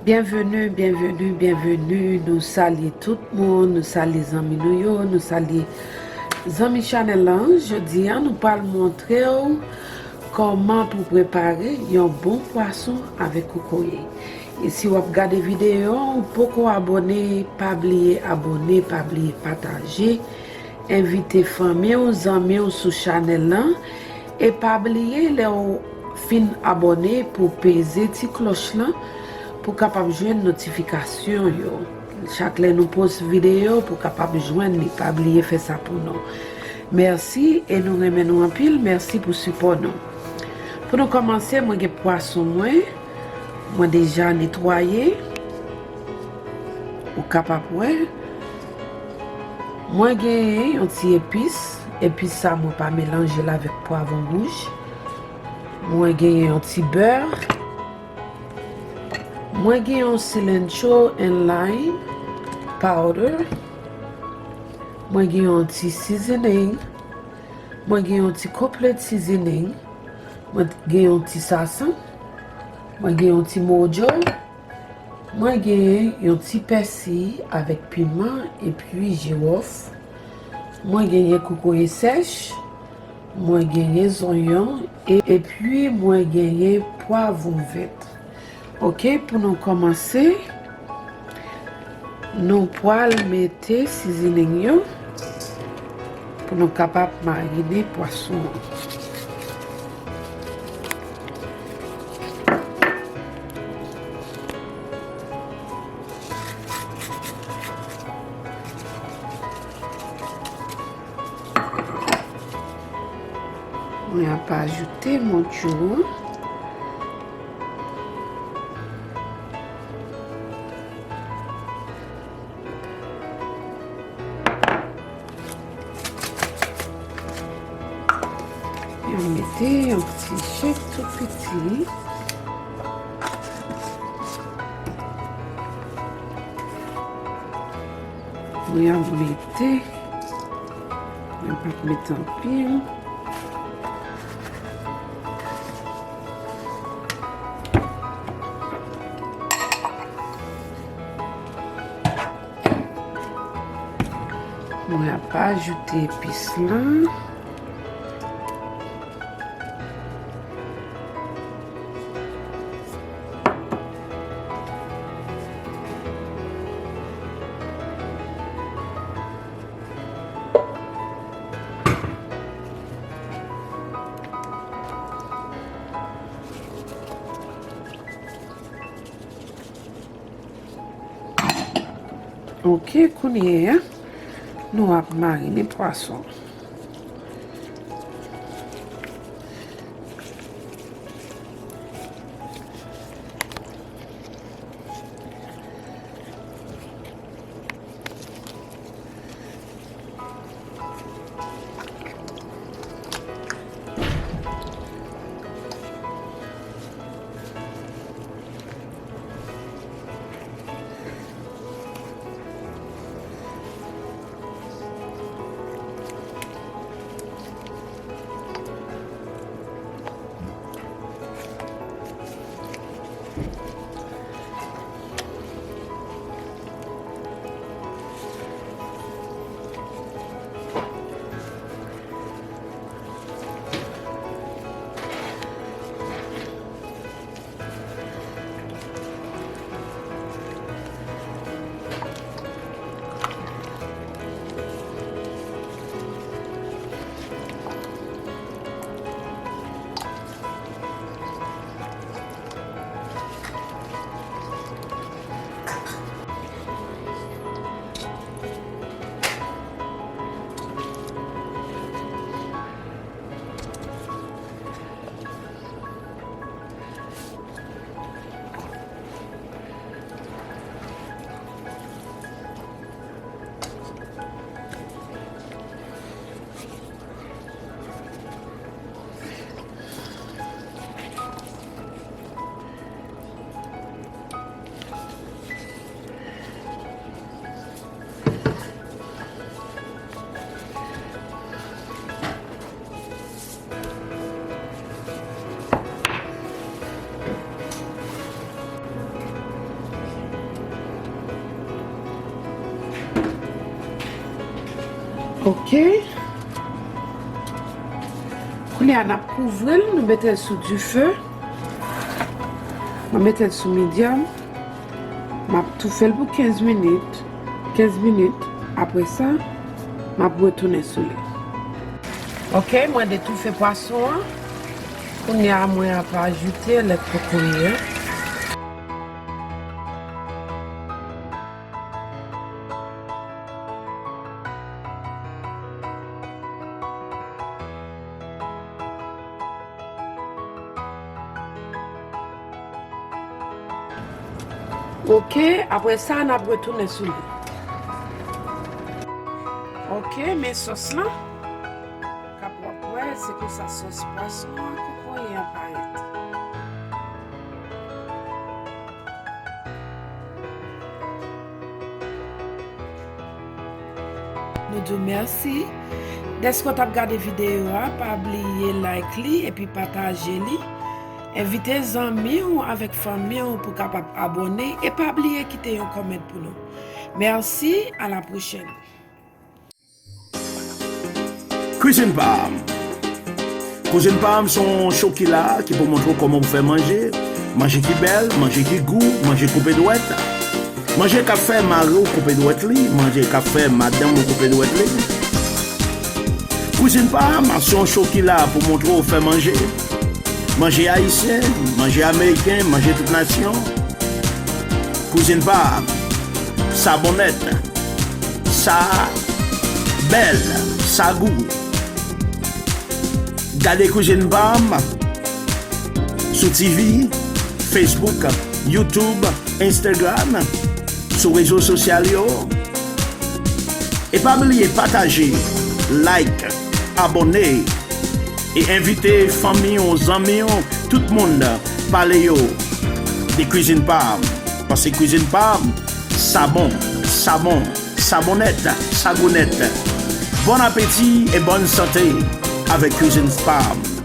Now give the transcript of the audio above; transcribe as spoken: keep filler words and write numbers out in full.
Byenveni, byenveni, byenveni. Nou salye tout moun, nou salye zanmi nou yo, nou salye zanmi chanèl lan. Jodi a, nou pral montre w kòman pou prepare yon bon pwason avèk kokoye. E si w ap gade videyo a, ou poko abòne, pa bliye abòne, pa bliye pataje. Envite fanmi w, zanmi w sou chanèl lan. E pa bliye, lè w fin abòne, pou peze ti klòch lan, pou kapab jwenn notifikasyon yo. Chak lè nou post videyo, pou kapab jwenn li. Pa bliye fè sa pou nou. Mèsi, e nou renmen nou anpil. Mèsi pou sipò nou. Pou nou kòmanse, mwen gen pwason mwen. Mwen deja netwaye. Ou kapab wè. Mwen genyen yon ti epis. Epis sa, mwen pa melanje l avèk pwavwon wouj. Mwen genyen yon ti bè. Mwen gen yon cilantro and lime powder. Mwen gen yon ti seasoning. Mwen gen yon ti complete seasoning. Mwen gen yon ti sasan. Mwen gen yon ti mojo. Mwen gen yon ti pèsi avèk piman epi jiwòf. Mwen genyen kokoye sèch. Mwen genyen zonyon. E, epi mwen genyen pwavwon vèt. Oke, pou nou kòmanse, nou pral mete seasoning yo pou nou kapab marine pwason an. Mwen ap ajoute mojo an. Mwen mete yon ti chèk tou piti. Mwen ap mete, mwen p ap mete anpil. Mwen ap ajoute epis lan. Oke, kounye a, nou ap marine pwason. Ok. Kounye a, n ap kouvri l, nou mete l sou dife. Mwen mete l sou medium. M ap toufe l pou kenz minit. Kenz minit. Apre sa, m ap retounen sou li. Ok, mwen detoufe pwason an. Kounye a, mwen ap ajoute lèt kokoye an. Ok, apre sa, n ap retounen sou li. Ok, men sòs lan. K ap w ap wè, se konsa sòs pwason an kokoye an parèt. Nou di w mèsi dèske w t ap gade videyo a. Pa bliye like li epi pataje li. Envite zanmi w avèk fanmi w pou kapab abòne. E pa bliye kite yon kòmant pou nou. Mèsi, a la pwochèn. Kwizin pa m. Kwizin pa m se yon show ki la ki pou montre w kòman pou fè manje. Manje ki bèl, manje ki gou, manje koupe dwèt. Manje k ap fè mari w koupe dwèt li, manje k ap fè madanm ou koupe dwèt li. Kwizin pa m se yon show ki la pou montre w fè manje. Manje ayisyen, manje ameriken, manje tout nasyon. Kwizin pa m, sa bon nèt. Sa bèl, sa gou. Gade Kwizin pa m sou T V, Facebook, YouTube, Instagram, sou rezo sosyal yo. E pa bliye pataje, like, abòne, e envite fanmi w, zanmi w, tout moun, pale yo de Kwizin pa m. Paske Kwizin pa m, sa bon, sa bon, sa bon nèt, sa gou nèt. Bon apeti e bòn sante avèk Kwizin pa m.